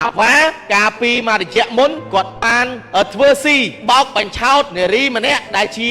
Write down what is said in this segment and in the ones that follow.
អាវ៉ាកាលពីមួយរយៈមុនគាត់បានធ្វើស៊ីបោកបញ្ឆោតនារីម្នាក់ដែលជា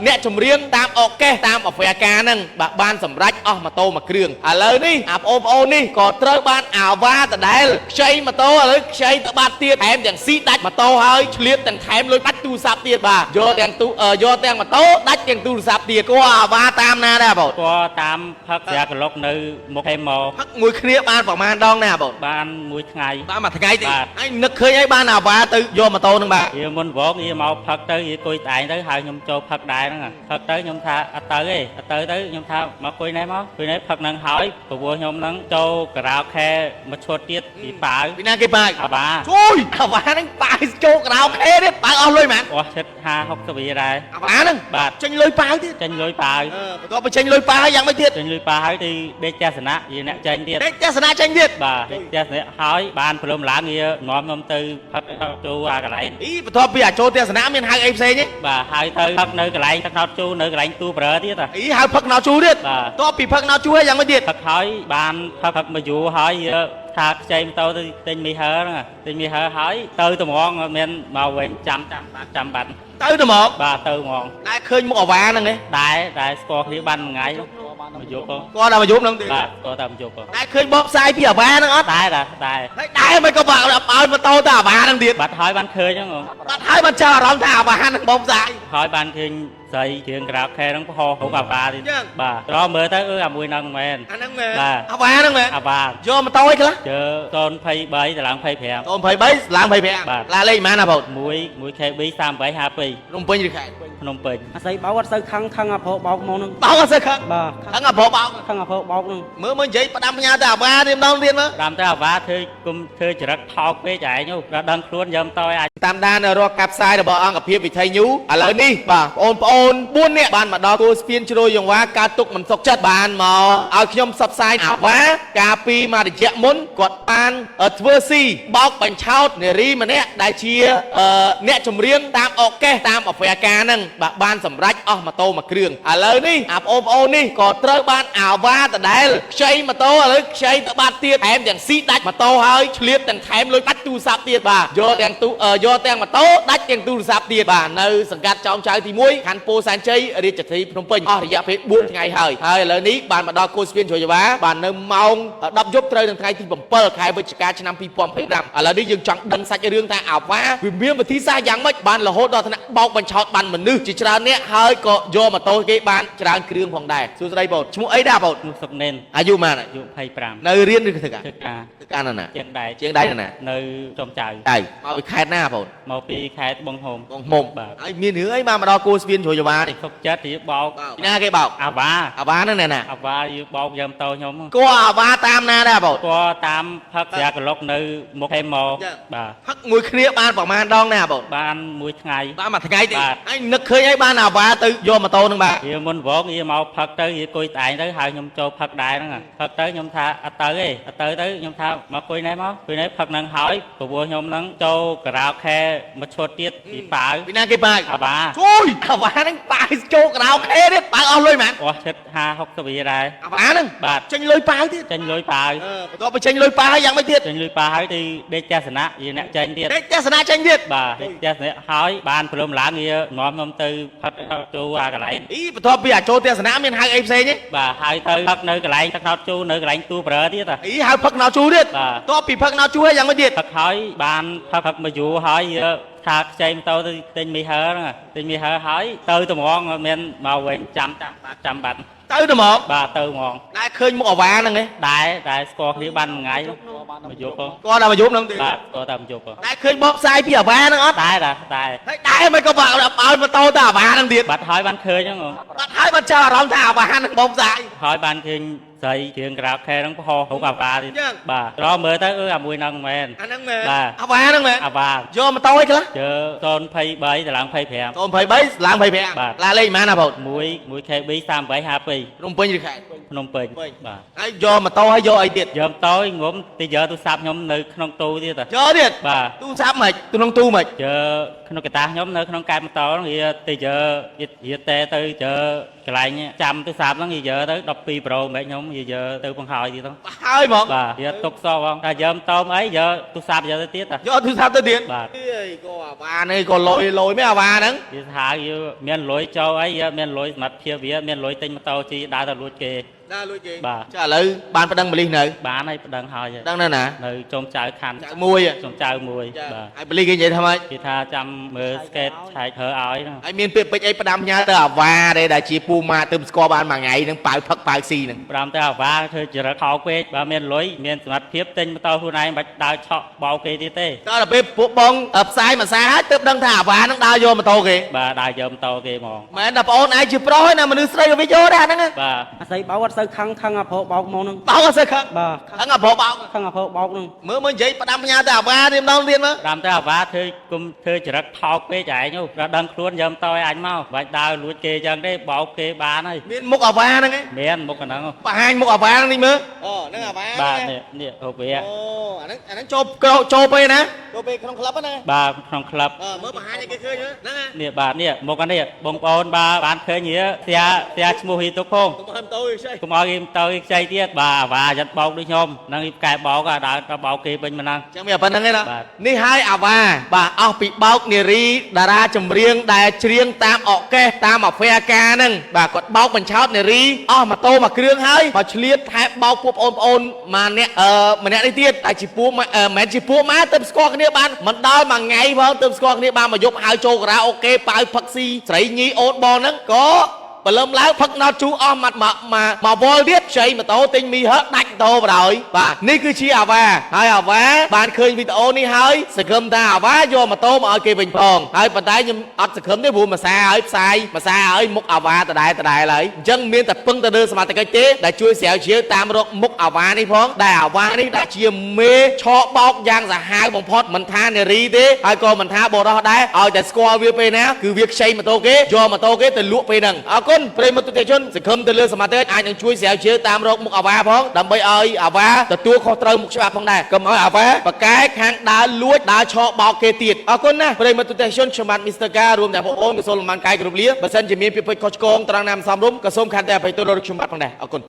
អ្នកចម្រៀងតាមអកេសតាមអាហ្វេការហ្នឹងបាទបានសម្រេចអស់ម៉ូតូមួយគ្រឿងឥឡូវនេះអាបងប្អូននេះក៏ត្រូវបានអាវ៉ាដដែលខ្ចីម៉ូតូឥឡូវខ្ចីទៅបាត់ទៀតថែមទាំងស៊ីដាច់ម៉ូតូហើយឆ្លៀតទាំងថែមលុយដាច់ទូរស័ព្ទទៀតបាទយកទាំងទូយកទាំងម៉ូតូដាច់ទាំងទូរស័ព្ទទៀតគាត់អាវ៉ាតាមណាដែរបង គាត់តាមផឹកស្រាក្រឡុកនៅមុខហេម៉ ផឹកមួយគ្នាបានប្រហែលដងដែរបង បានមួយថ្ងៃ បានមួយថ្ងៃទេ បាទ អញនឹកឃើញអីបានអាវ៉ាទៅយកម៉ូតូហ្នឹងបាទ វាមុនវងវាមកផឹកទៅវាអង្គុយតែឯងទៅហើយខ្ញុំចូលផឹកដែរហ្នឹងផឹកទៅខ្ញុំថាអត់ទៅទេអត់ទៅទៅខ្ញុំថាមកអង្គុយនេះមកអង្គុយនេះផឹកហ្នឹងហើយព្រោះខ្ញុំហ្នឹងចូលការ៉ាអូខេមួយឈុតទៀតពីប៉ាវ ពីណាគេបាយ អាបា ជួយអាវ៉ាហ្នឹងបាយចូលក្រៅខេទៀតបាយអស់លុយហ្មង អស់ចិត្ត50 60រៀលដែរ អាវ៉ាហ្នឹង បាទ ចេញលុយប៉ាវទៀត ចេញលុយប៉ាវ បន្ទាប់ពីចេញលុយប៉ាវហើយយ៉ាងម៉េចទៀត ចេញលុយប៉ាវហើយទីដេកទស្សនៈវាអ្នកចេញទៀត ដេកទស្សនាចេញទៀត បាទដេកទស្សនៈហើយបានព្រមឡើងវានាំខ្ញុំទៅផឹកចូលអាកន្លែង អីបន្ទាប់ពីអាចចូលទស្សនាមានហៅអីផ្សេងទេ បាទហើយទៅផឹកនៅកន្លែងទឹកណោតជូរនៅកន្លែងទូប្រើទៀតហ៎ អីហៅផឹកណៅជូរទៀត បាទ បន្ទាប់ពីផឹកណៅជូរហើយយ៉ាងម៉េចទៀត ផឹកហើយបានផឹកផឹកមកយូរហើយថាខ្ចីម៉ូតូទៅទិញមីហើហ្នឹងទិញមីហើហើយទៅត្មងមានមកវិញចាំចាំបាត់ចាំបាត់ ទៅទៅមក បាទទៅហ្មង តែឃើញមុខអាវ៉ាហ្នឹងឯង ដែរដែរស្គាល់គ្នាបានមួយថ្ងៃមកយប់ហ៎ គាត់ដល់មកយប់ហ្នឹងទៀត បាទស្គាល់តែមកយប់ហ៎ តែឃើញបបផ្សាយពីអាវ៉ាហ្នឹងអត់ ដែរដែរដែរ ហើយដែរមិនក៏បាក់ឲ្យម៉ូតូទៅអាវ៉ាហ្នឹងទៀត បាត់ហើយបានឃើញហ្នឹងហ៎ បាត់ហើយបានចាប់អារម្មណ៍ថាអាវ៉ាហ្នឹងបបផ្សាយ ហើយបានឃើញស្រីជាងក្រៅខែហ្នឹងផុសរូបអាវ៉ាទៀត យ៉ាង បាទត្រមើលទៅអឺអាមួយហ្នឹងមែន អាហ្នឹងមែន បាទ អាវ៉ាហ្នឹងមែន អាវ៉ា យកម៉ូតូអីខ្លះ ជើ023តម្លើង25 អូ23ឡើង25 បាទ ឡាលេខប៉ុន្មានណាបង 1 1 KB 3852 ភ្នំពេញឬខេត្ត ភ្នំពេញ អាស័យបោកអត់សូវខឹងខឹងអាប្រុសបោកមកហ្នឹង បោកអត់សូវខឹង បាទ ខឹងអាប្រុសបោក ខឹងអាប្រុសបោកហ្នឹង មើលមើលនិយាយផ្ដាំផ្ញើទៅអាវ៉ាទៀតម្ដងទៀតមើល តាមទៅអាវ៉ាធ្វើគុំធ្វើចរិតថោកពេកឯងនោះដល់ដឹងខ្លួនយកតឲ្យអាច តាមដានរាល់ការផ្សាយរបស់អង្គភាពវិថីញូឥឡូវនេះបាទបងប្អូន4នាក់បានមកដល់ទួលស្ពានជ្រោយយង្វាការទុកមិនសុខចិត្តបានមកឲ្យខ្ញុំផ្សព្វផ្សាយអាវ៉ាកាលពីមួយរយៈមុនគាត់បានធ្វើស៊ីបោកបញ្ឆោតនារីម្នាក់ដែលជាអ្នកចម្រៀងតាមអកេសតាមអាហ្វេការហ្នឹងបាទបានសម្រេចអស់ម៉ូតូមួយគ្រឿងឥឡូវនេះអាបងប្អូននេះក៏ត្រូវបានអាវ៉ាដដែលខ្ចីម៉ូតូឥឡូវខ្ចីទៅបាត់ទៀតថែមទាំងស៊ីដាច់ម៉ូតូហើយឆ្លៀតទាំងថែមលុយដាច់ទូរស័ព្ទទៀតបាទយកទាំងទូយកទាំងម៉ូតូដាច់ទាំងទូរស័ព្ទទៀតបាទនៅសង្កាត់ចោមចៅទី1ខណ្ឌពោធិ៍សែនជ័យរាជធានីភ្នំពេញអស់រយៈពេល4ថ្ងៃហើយហើយឥឡូវនេះបានមកដល់គោលស្ពានជ្រោយចង្វាបាទនៅម៉ោង10យប់ត្រូវនឹងថ្ងៃទី7ខែវិច្ឆិកាឆ្នាំ2025ឥឡូវនេះយើងចង់ដឹងសាច់រឿងថាអាវ៉ាវាមានវិធីសាស្ត្រយ៉ាងម៉េចបានរហូតដល់ថ្នាក់បោកបញ្ឆោតបានមនុស្សជាច្រើនអ្នកហើយក៏យកម៉ូតូគេបានច្រើនគ្រឿងផងដែរសួស្តីបងឈ្មោះអីដែរបង នោះសុកនេន អាយុប៉ុន្មានហើយ អាយុ25 នៅរៀនឬធ្វើការ ធ្វើការ ធ្វើការនៅណា ជាងដែក ជាងដែកនៅណា នៅចុំចៅ ដៃមកពីខេត្តណាបង មកពីខេត្តត្បូងហូម បងមុំ បាទ ហើយមានរឿងអីបានមកដល់គោលស្ពានជ្រោយចង្វានេះ សុកចិត្តវាបោក ពីណាគេបោក អាវ៉ា អាវ៉ាហ្នឹងណែណា អាវ៉ាវាបោកយកតខ្ញុំ គាត់អាវ៉ាតាមណាដែរបង គាត់តាមផឹកស្រាក្រឡុកនៅមុខហេម៉ យ៉ាង បាទ ផឹកមួយគ្នាបានប្រហែលដងដែរបង បានមួយថ្ងៃ បានមួយថ្ងៃទេ បាទ អញនឹកឃើញអីបានអាវ៉ាទៅយកម៉ូតូហ្នឹងបាទ វាមុនវងវាមកផឹកទៅវាអង្គុយតែឯងទៅហើយខ្ញុំចូលផឹកដែរហ្នឹងផឹកទៅខ្ញុំថាអត់ទៅទេអត់ទៅទៅខ្ញុំថាមកអង្គុយនេះមកអង្គុយនេះផឹកហ្នឹងហើយព្រោះខ្ញុំហ្នឹងចូលការ៉ាអូខេមួយឈុតទៀតពីប៉ាវ ពីណាគេបាយ អាវ៉ា ជួយអាវ៉ាហ្នឹងបាយចូលក្រៅខេទៀតបាយអស់លុយហ្មង អស់ចិត្ត50 60រៀលដែរ អាវ៉ាហ្នឹង បាទ ចេញលុយប៉ាវទៀត ចេញលុយប៉ាវ បន្ទាប់ពីចេញលុយប៉ាវហើយយ៉ាងម៉េចទៀត ចេញលុយប៉ាវហើយទីដេកទស្សនៈវាអ្នកចេញទៀត ដេកទស្សនាចេញទៀត បាទដេកទស្សនៈហើយបានព្រមឡើងវានាំខ្ញុំទៅផឹកចូលអាកន្លែង អីបន្ទាប់ពីអាចចូលទស្សនាមានហៅអីផ្សេងទេ បាទហើយទៅផឹកនៅកន្លែងទឹកណោតជូរនៅកន្លែងទូប្រើទៀតហ៎ អីហៅផឹកណៅជូរទៀត បាទ បន្ទាប់ពីផឹកណៅជូរហើយយ៉ាងម៉េចទៀត ផឹកហើយបានផឹកផឹកមកយូរហើយថាខ្ចីម៉ូតូទៅទិញមីហើហ្នឹងទិញមីហើហើយទៅត្មងមានមកវិញចាំចាំបាត់ចាំបាត់ ទៅទៅមក បាទទៅហ្មង តែឃើញមុខអាវ៉ាហ្នឹងឯង ដែរដែរស្គាល់គ្នាបានមួយថ្ងៃមកយប់ហ៎ គាត់ដល់មកយប់ហ្នឹងទៀត បាទស្គាល់តែមកយប់ហ៎ តែឃើញបបផ្សាយពីអាវ៉ាហ្នឹងអត់ ដែរដែរដែរ ហើយដែរមិនក៏បាក់ឲ្យម៉ូតូទៅអាវ៉ាហ្នឹងទៀត បាត់ហើយបានឃើញហ្នឹងហ៎ បាត់ហើយបានចាប់អារម្មណ៍ថាអាវ៉ាហ្នឹងបបផ្សាយ ហើយបានឃើញស្រីជាងក្រៅខែហ្នឹងផុសរូបអាវ៉ាទៀត យ៉ាង បាទត្រមើលទៅអឺអាមួយហ្នឹងមែន អាហ្នឹងមែន បាទ អាវ៉ាហ្នឹងមែន អាវ៉ា យកម៉ូតូអីខ្លះ ជើ023តម្លើង25 023ឡើង25 បាទ ឡាលេខប៉ុន្មានណាបង 1 1 KB 3852 ភ្នំពេញឬខេត្ត ភ្នំពេញបាទ ហើយយកម៉ូតូហើយយកអីទៀត យកតយងុំទៅយកទូរស័ព្ទខ្ញុំនៅក្នុងទូទៀតហ៎ យកទៀត បាទ ទូរស័ព្ទមិនក្នុងទូមិន ជើក្នុងកតាខ្ញុំនៅក្នុងកែបម៉ូតូហ្នឹងវាទៅយកវាតែទៅជើ កន្លែងចាំទូរស័ព្ទហ្នឹងវាយើទៅ12 Pro មិនខ្ញុំវាយើទៅបង្ហើយទៀតហ្នឹង ហើយហ្មង បាទវាទុកសោះបងតែយើមិនតមអីយើទូរស័ព្ទយើទៅទៀតតា យកទូរស័ព្ទទៅទៀត បាទ អីក៏អាវ៉ានេះក៏លយលយមែនអាវ៉ាហ្នឹង វាថាវាមានលុយចូលអីវាមានលុយសមត្ថភាពវាមានលុយទិញម៉ូតូជិះដើរទៅលួចគេ ដើរលួចគេ បាទ ចាឥឡូវបានប្តឹងប៉ូលីសនៅ បានហើយប្តឹងហើយ ប្តឹងនៅណា នៅចុងចៅខណ្ឌ ចៅមួយ ចុងចៅមួយបាទ ហើយប៉ូលីសគេនិយាយថាម៉េច គេថាចាំមើលស្កេតឆែកធ្វើឲ្យហ្នឹង ហើយមានពាក្យពេចន៍អីផ្ដាំផ្ញើទៅអាវ៉ាទេដែលជាពូម៉ាទៅស្គាល់បានមួយថ្ងៃហ្នឹងប៉ៅផឹកប៉ៅស៊ីហ្នឹង ប្រាំទៅអាវ៉ាធ្វើចរិតខោពេកបើមានលុយមានសមត្ថភាពទិញម៉ូតូខ្លួនឯងមិនបាច់ដើរឆក់បោកគេទៀតទេ តើដល់ពេលពួកបងផ្សាយមួយសារហើយទើបដឹងថាអាវ៉ាហ្នឹងដើរយកម៉ូតូគេ បាទដើរយកម៉ូតូគេហ្មង មែនតែប្អូនឯងជាប្រុសហើយណាមនុស្សស្រីក៏វាយកដែរអាហ្នឹង បាទ អាស្រីបោកអត់សូវខឹងខឹងអាប្រុសបោកមកហ្នឹង បោកអត់សូវខឹង បាទ ខឹងអាប្រុសបោក ខឹងអាប្រុសបោកហ្នឹង មើលមើលនិយាយផ្ដាំផ្ញើទៅអាវ៉ាទៀតម្ដងទៀតមើល ប្រាំទៅអាវ៉ាធ្វើគុំធ្វើចរិតថោកពេកឯងនោះដល់ដឹងខ្លួនយកម៉ូតូឲ្យអញមកបាច់ដើរលួចគេចឹងទេបោកគេបានហើយ មានមុខអាវ៉ាហ្នឹងឯង មានមុខកណ្ដឹងហ៎ បង្ហាញមុខអាវ៉ាហ្នឹងនេះមើលអូហ្នឹងអាវ៉ា បាទនេះនេះរូបវា អូអាហ្នឹងអាហ្នឹងចូលក្រោចូលពេលណាចូលពេលក្នុងក្លឹបណា បាទក្នុងក្លឹប អឺមើលបង្ហាញឲ្យគេឃើញហ្នឹងណា នេះបាទនេះមុខអានេះបងប្អូនបាទបានឃើញហៀផ្ទះផ្ទះឈ្មោះហ៊ីទុកផង កុំឲ្យម៉ូតូវាខ្ចី កុំឲ្យគេទៅខ្ចីទៀតបាទអាវ៉ាយ៉ាត់បោកដូចខ្ញុំហ្នឹងគេកែបោកអាដើរទៅបោកគេវិញមិនហ្នឹង ចឹងមានប៉ុណ្្នឹងឯណា បាទ នេះហើយអាវ៉ាបាទអស់ពីបោកនារីតារាចម្រៀងដែលច្រៀងតាមអកេសតាមអាហ្វែកាហ្នឹងបាទគាត់បោកបញ្ឆោតនារីអស់ម៉ូតូមួយគ្រឿងហើយមកឆ្លៀតថែបោកពួកបងប្អូនមួយអ្នកអឺម្នាក់នេះទៀតតែជាពួកម៉ាអឺមិនមែនជាពួកម៉ាទៅស្គាល់គ្នាបានមិនដល់មួយថ្ងៃផងទៅស្គាល់គ្នាបានមួយយប់ហៅចូលការ៉ាអូខេប៉ាវផឹកស៊ីស្រីញីអូនបងហ្នឹងក៏បលឹមឡើងផឹកណោតជូអស់មកមកមកវល់ទៀតខ្ចីម៉ូតូទិញមីហឺដាច់ម៉ូតូបណ្ដោយបាទនេះគឺជាអាវ៉ាហើយអាវ៉ាបានឃើញវីដេអូនេះហើយសង្ឃឹមថាអាវ៉ាយកម៉ូតូមកឲ្យគេវិញផងហើយប៉ុន្តែខ្ញុំអត់សង្ឃឹមទេព្រោះមួយសាហើយផ្សាយមួយសាហើយមុខអាវ៉ាដដែលដដែលហើយអញ្ចឹងមានតែពឹងទៅលើសមត្ថកិច្ចទេដែលជួយស្រាវជ្រាវតាមរកមុខអាវ៉ានេះផងដែលអាវ៉ានេះដែលជាមេឆោបោកយ៉ាងសាហាវបំផុតមិនថានារីទេហើយក៏មិនថាបុរសដែរឲ្យតែស្គាល់វាពេលណាគឺវាខ្ចីម៉ូតូគេយកម៉ូតូគេទៅលក់ពេលហ្នឹងអរគុណប្រិយមិត្តទស្សនិកជនសង្ឃឹមទៅលើសមត្ថកិច្ចអាចនឹងជួយស្រាវជ្រាវតាមរកមុខអាវ៉ាផងដើម្បីឲ្យអាវ៉ាទទួលខុសត្រូវមុខច្បាប់ផងដែរកុំឲ្យអាវ៉ាប្រកែកខាងដើរលួចដើរឆោបោកគេទៀតអរគុណណាស់ប្រិយមិត្តទស្សនិកជនខ្ញុំបាទមីស្ទ័រការរួមទាំងបងប្អូនក៏សូមលំបានកាយគ្រប់លាបើសិនជាមានពាក្យពេចន៍ខុសឆ្គងត្រង់ណាមិនសមរម្យក៏សូមខន្តីអភ័យទោសដល់ខ្ញុំបាទផងដែរអរគុណ។